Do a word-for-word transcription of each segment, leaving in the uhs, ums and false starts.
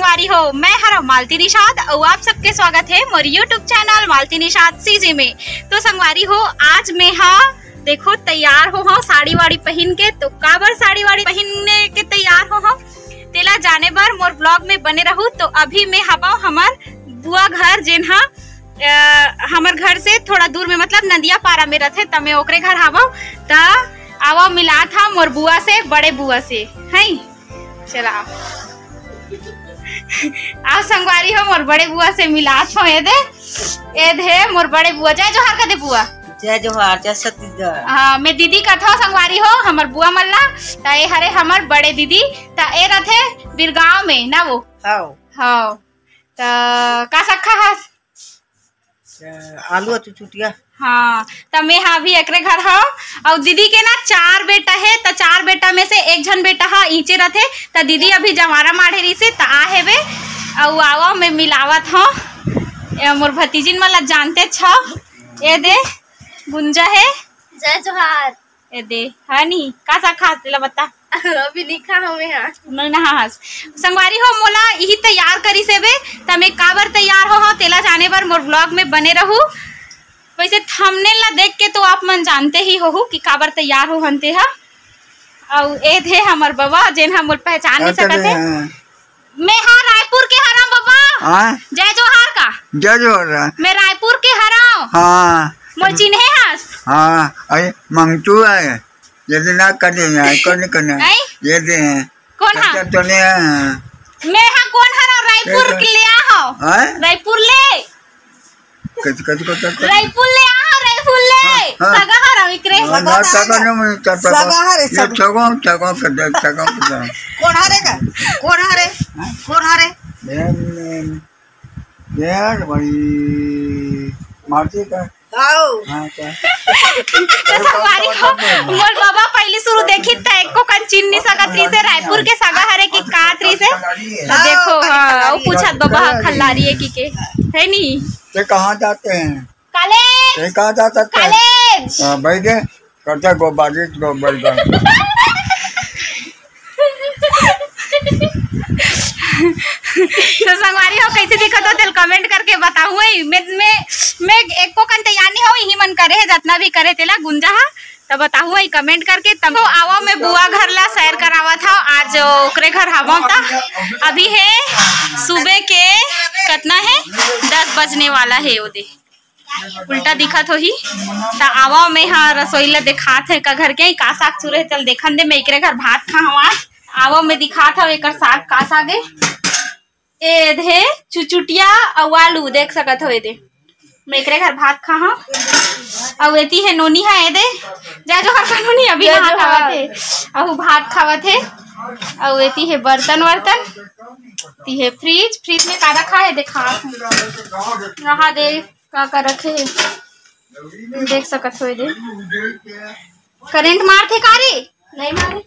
संगवारी हो, मैं हरा मालती निषाद अउ आप सबके स्वागत हे मोर YouTube channel Malti Nishad CG में। तो संगवारी हो, आज मैं हा देखो तैयार हो हव साड़ी वाड़ी पहिन के। तो काबर साड़ी वाड़ी पहिने के तैयार हो हव, तेला जाने बर मोर vlog में बने रहू। तो अभी मैं हवव हमर बुआ घर, जेन हा अ, हमर घर से थोड़ा दूर में, मतलब नदिया पारा में रथे, त मैं ओकरे घर हवव। त आवव मिलात हव मोर बुआ से, बड़े बुआ से, हैं? चला। आ संगवारी हो, मोर बड़े बुआ से मिलात हव। ए दे, ए दे मोर बड़े बुआ। जय जोहार कर दे बुआ। जय जोहार, जय छत्तीसगढ़। हाँ, मैं दीदी कथव संगवारी हो, हमर बुआ मन ला। त ए हरे हमर बड़े दीदी, त ए रथे बिरगांव में ना वो। हव। हव। त का साग खाहस? आलू अउ चुचुटिया। हाँ, त मैं हा अभी एकरे घर हव। अउ दीदी के ना चार बेटा हे, त चार बेटा में से एक झन बेटा हा इचे रथे। त दीदी अभी जवारा माढ़े रहिसे, त आ हेवे। अउ आवा, मैं मिलावत हव। ए मोर भतीजिन मन ला जानते छव। ए दे, गुंजा हे। जय जोहार। ए दे, हा नी, का साग खाहस तेला बता। अभी लिखा हवे हा। नल नहा हस। संगवारी हो, मोला इही तैयार करिस हेबे, त मैं काबर तैयार हो हव, तेला जाने बर मोर vlog में बने रहू। वैसे thumbnail ला देख के तो आप मन जानते ही होहू कि काबर तैयार हो हन ते हा। अउ ए दे हमर बबा, जेन हा मोर पहचान नहीं सकत हे। मैं हा रायपुर के हरंव बबा। हाँ? जय जोहार का। जय जोहार। मैं रायपुर के हरंव। हाँ। मोर चिन्हे हस। हाँ, अरे मंगतू आय। ये दे ना कर दे ना, कौन करना? आई? ये दे। कौन हा? तो नहीं है। मैं हा कोन हरंव, रायपुर के ले आ हो। हाँ? रायपुर ले। कति, कति, कति, कति? रायपुर ले आ, रायपुर ले। हाँ, हाँ। सगा हरंव इकरे। हाँ, ना, सगा हरे ना। सगा नहीं, चार पाँच। सगा हरे, ये सगा। सगा, सगा कर दे, सगा कर दे। कोन हरे का? कोन हरे? कोन हरे? यार, यार भाई, मारती का? आओ। हाँ, का? तो संगवारी हो, मोर बबा पहिली शुरू देखिस त एको कन चिन्ह नहीं सकत रहिसे, रायपुर के सगा हरे कि का रहिसे। हाँ, देखो, हाँ, खल्लारी। वो पूछत बबा, हाँ, खल्लारी है कि के, है नी? ते कहाँ जाते हैं? कॉलेज। ते कहाँ जाता है? कॉलेज। हाँ, बैठे, करता गो बारिश गो बैगन। तो संगवारी हो, कैसे दिखत हो तेल comment करके बताहू। मैं, मैं, मैं एको कन तैयार नहीं हो, इही मन करे है, जितना भी करे तेला गुंजा हा, तो बताहू है comment करके। तब तो आवा, मैं बुआ घर ला सैर करावत हव, आज ओकरे घर हवव। त अभी है सुबह के, कितना है, दस बजने वाला है। ओदे उल्टा दिखत होही। त आवा, मैं हा रसोई ला देखात है, का घर के का साग चुरे है, चल देखन दे। मैं एकरे घर भात खाहूं आज। आवा, मैं दिखात हव एकर साग, का साग है। ए दे चुचुटिया अउ आलू देख सकत हो। ए दे मैं एकरे घर भात खाहूं। अउ एती है नोनी हा, ए दे जय जोहार का नोनी, अभी नहा खावत है, अउ भात खावत है। अउ एती है बर्तन वर्तन, ती है फ्रिज, फ्रिज में का रखा है देखा, रहा दे का का रखे हे, देख सकत हो। ए दे करंट मारथे का रे? नहीं मारे।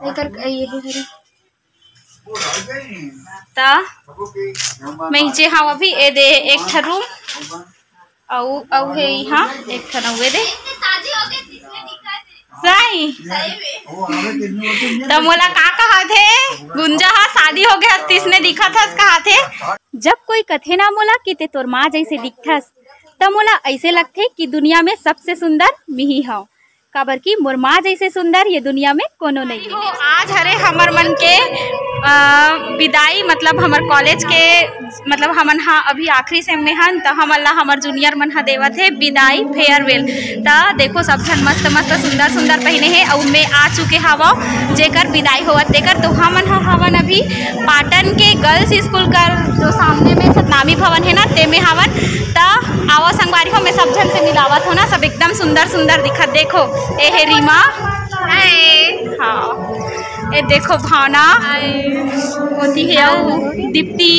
एकर ये हे हरे। त मैं जे हव अभी ए दे एक ठन रूम, अउ, अउ हे इहाँ एक ठन अउ ए दे। सही। त मोला का कहत हे, गुंजा ह शादी हो गए हस, तइसने दिखत हस कहत हे। जब कोई कथे ना मोला कि ते तोर माँ जैसे दिखथस, त मोला ऐसे लगथे कि दुनिया में सबसे सुंदर मिही हव, काबर कि मोर माँ जैसे सुंदर ये दुनिया में कोनो नहीं हो। आज हरे हमर मन के, अ, विदाई, मतलब हमर कॉलेज के, मतलब हमन हा अभी आखिरी सेम में हन, त हमन ला हमर जूनियर मन हा देवत हे विदाई, farewell। त देखो सब झन मस्त मस्त सुंदर सुंदर पहिने हे, अउ मैं आ चुके हवव जेकर विदाई होवत तेकर। तो हमन हा हवन अभी पाटन के गर्ल्स स्कूल कर जो सामने में सतनामी भवन हे ना, ते में हवन। त आवा संगवारी हो, मैं सब झन से मिलावत हो ना, सब एकदम सुंदर सुंदर दिखत। देखो, ए हे रीमा। हाय। हाँ, ए देखो भावना। हाय। ओती हे अउ दीप्ति।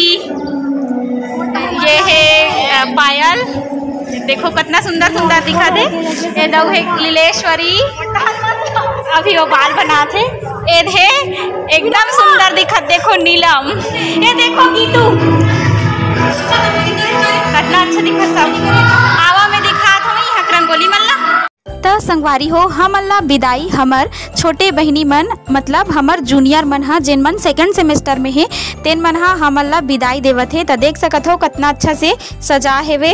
ये हे, अ, पायल। देखो कितना सुंदर सुंदर दिखत हे। ए दउ हे लीलेश्वरी। अभी वो बाल बनात हे। ए दे एकदम सुंदर दिखत, देखो नीलम। ये देखो गीतू, कितना अच्छा दिखत सब। आवा मैं दिखात हूँ यहाँ के रंगोली मन ला। त संगवारी हो, हमन ला बिदाई हमर छोटे बहिनी मन, मतलब हमर जूनियर मन ह, जेन मन सेकंड सेमेस्टर में हे, तेन मन ह हमन ला बिदाई देवत हे। त देख सकत हो, कतना अच्छा से सजा हेवे।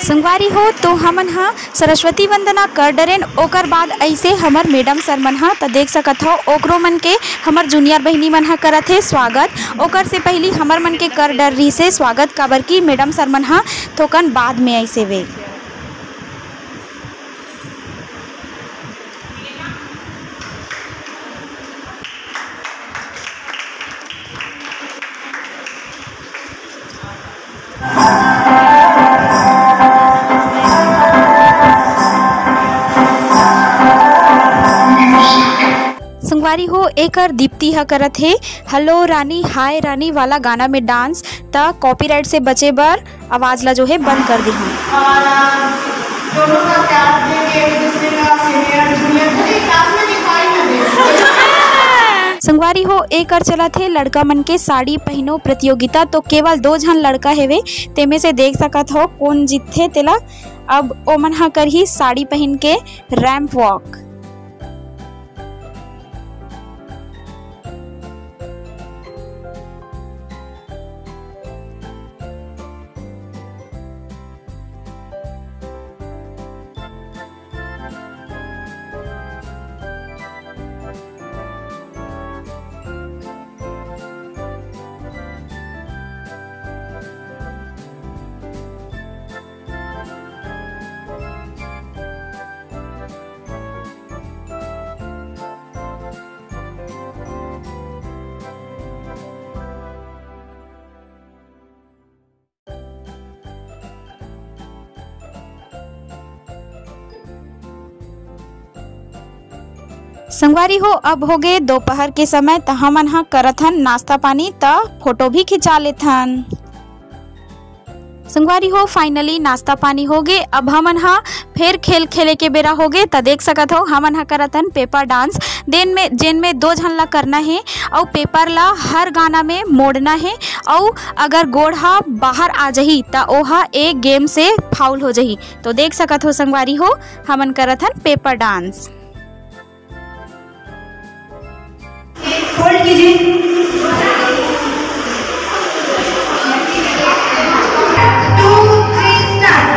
संगवारी हो, तो हमन ह सरस्वती वंदना कर डरेन। ओकर बाद ऐसे हमर मैडम सर मन ह, त देख सकत हो, ओकरो मन के हमर जूनियर बहिनी मन ह करत हे स्वागत। ओकर से पहिली हमर मन के कर डर रहिसे स्वागत, काबर कि मैडम सर मन ह थोकन बाद में ऐसे वे। संगवारी हो, एकर दीप्ति ह करत हे हेलो रानी हाय रानी वाला गाना में डांस, त कॉपीराइट से बचे बर आवाज ला जो है बंद कर दी हूँ। और, अ, दोनों का प्यार देके एक दूसरे का सीनियर जूनियर भले क्लास में दिखाई न दे। संगवारी हो, एकर चलत हे लड़का मन के साड़ी पहिनो प्रतियोगिता। तो केवल दो झन लड़का हेवे, तेमे से देख सकत हो कोन जीतथे तेला। अब ओमन ह करही साड़ी पहिन के रैंप वॉक। संगवारी हो, अब हो गे दोपहर के समय, त हमन ह करत हन नाश्ता पानी, त फोटो भी खिंचा लेथन। संगवारी हो, finally नाश्ता पानी हो गे। अब हमन ह फेर खेल खेले के बेरा हो गे। त देख सकत हो, हमन ह करत हन paper dance, देन में, जेन में दो झन ला करना हे, अउ paper ला हर गाना में मोड़ना हे, अउ अगर गोड़ ह बाहर आ जही, त ओह ए game से foul हो जही। तो देख सकत हो संगवारी हो, हमन करत हन paper dance। Hold कीजिए। Two, three, start।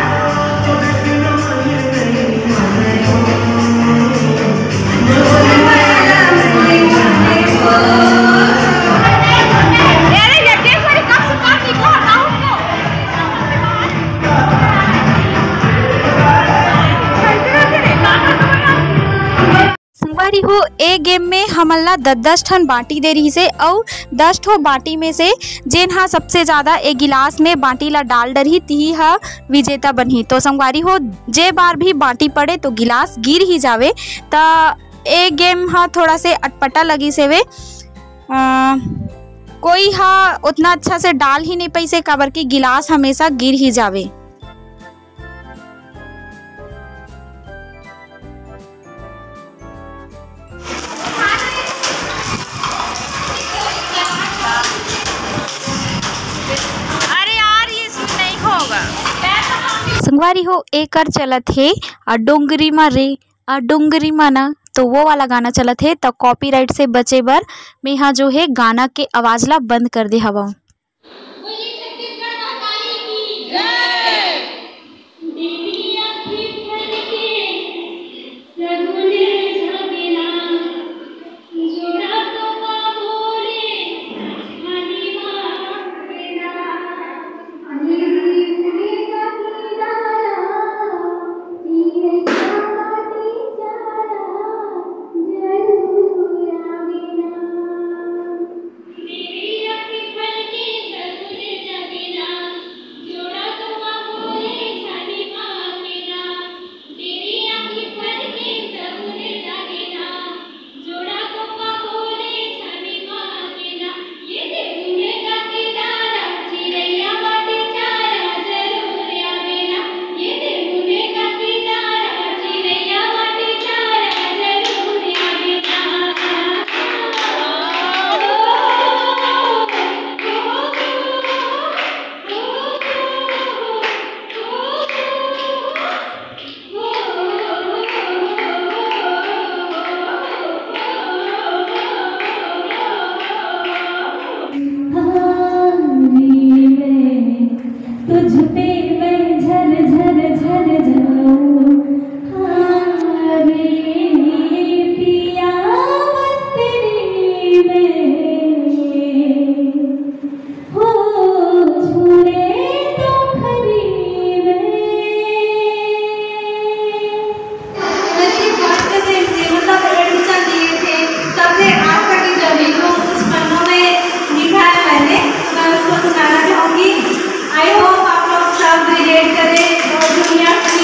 संगवारी हो, ए game में हमन ला दस दस ठन बाटी दे रहिसे, अउ दस ठो बाटी में से जेन हा सबसे ज्यादा ए गिलास में बाटी ला डाल डरही, तिही हा विजेता बनही। तो संगवारी हो, जे बार भी बाटी पड़े तो गिलास गिर ही जावे। त ए game हा थोड़ा से अटपटा लगिस हेवे। अ, कोई हा उतना अच्छा से डाल ही नहीं पइसे, काबर कि गिलास हमेशा गिर ही जावे। अरे यार, ये सीन नहीं होगा। संगवारी हो, एकर चलत हे, आ डोंगरी मा रे, आ डोंगरी मा ना, तो वो वाला गाना चलत हे, तो copyright से बचे बर मेहा जो हे गाना के आवाज ला बंद कर दे हवं। बोलिए छत्तीसगढ़ महाकाली की जय। बिटिया की धन के तुझ पे मैं झर झर झर जाऊं, हाँ रे पिया, बस तेरी मैं हो छूने तो खरी में। वैसे बहुत पसंद से, मतलब, एडमिशन लिए थे, तब से आज तक की जर्नी को कुछ पन्नों में लिखा है मैंने, तो मैं उसको सुनाना चाहूँगी। आई होप आप लोग सब रिलेट करें और दुनिया से।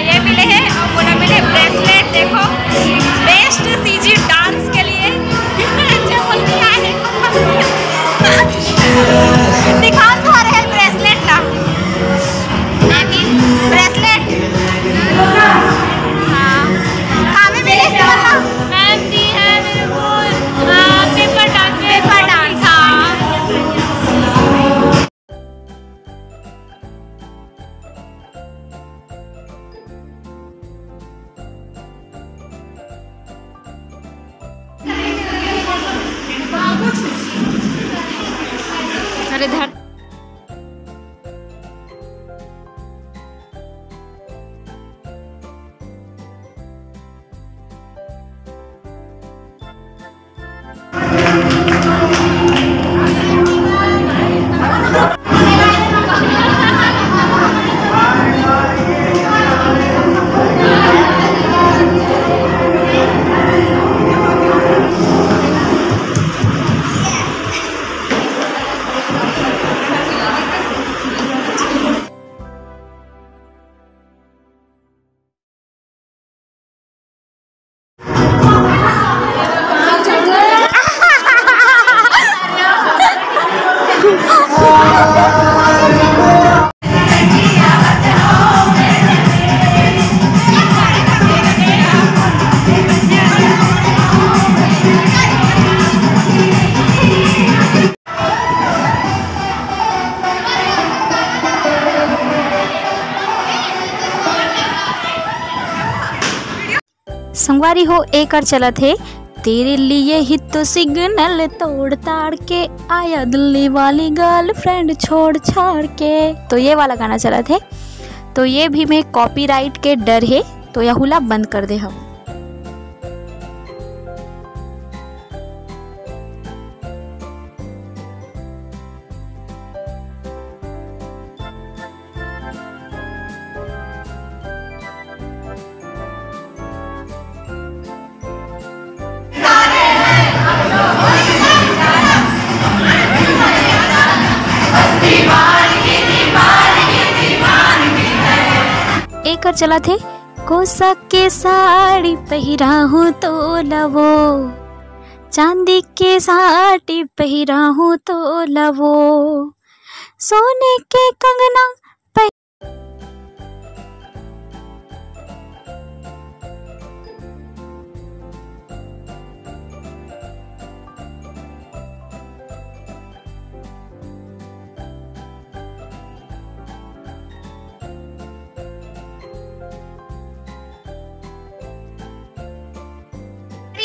ये मिले हैं और मोला मिले ब्रेसलेट। देखो, बेस्ट सीजी डांस के लिए। जो बोलती है, दिखाओ सारे ब्रेसलेट ना। ब्रेसलेट। हाँ। कामे मिले इसके मतलब? मैम दी है मेरे को, आ, पेपर डांस। पेपर डांस, हाँ। अरे धर। संगवारी हो, एकर चलत हे, तेरे लिए ही तो सिग्नल तोड़ ताड़ के आया दिल्ली वाली गर्लफ्रेंड छोड़ छाड़ के। तो ये वाला गाना चलत हे। तो ये भी मैं कॉपीराइट के डर हे, तो यहू ला बंद कर दे हव। एकर चलत हे, कोसा के साड़ी पहिराहूँ तो लवो, चांदी के साड़ी पहिराहूँ तो लवो, सोने के कंगना।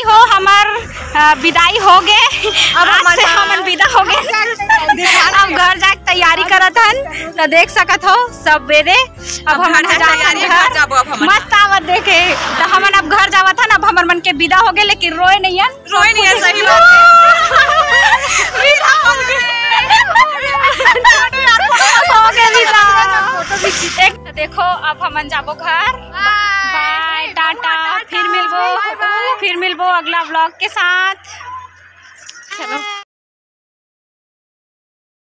हो, हमर, अ, विदाई हो गे। अब आज हमन से हमन विदा हो गे। अब घर जाके तैयारी करत हन, त देख सकत हो सब बेरे। अब अब हमन घर जाके तैयारी घर घर जाबो, अब हमन। मस्त आवत देखे। त हमन अब घर जावत हन, अब हमर मन के विदा हो गे, लेकिन रोए नहीं हन। रोए नहीं है, सही बात है। विदा हो गे। हो गे विदा। एक देखो, अब हमन जाबो घर। बाय, टाटा, फिर मिलबो, फिर मिलबो अगला व्लॉग के साथ। चलो।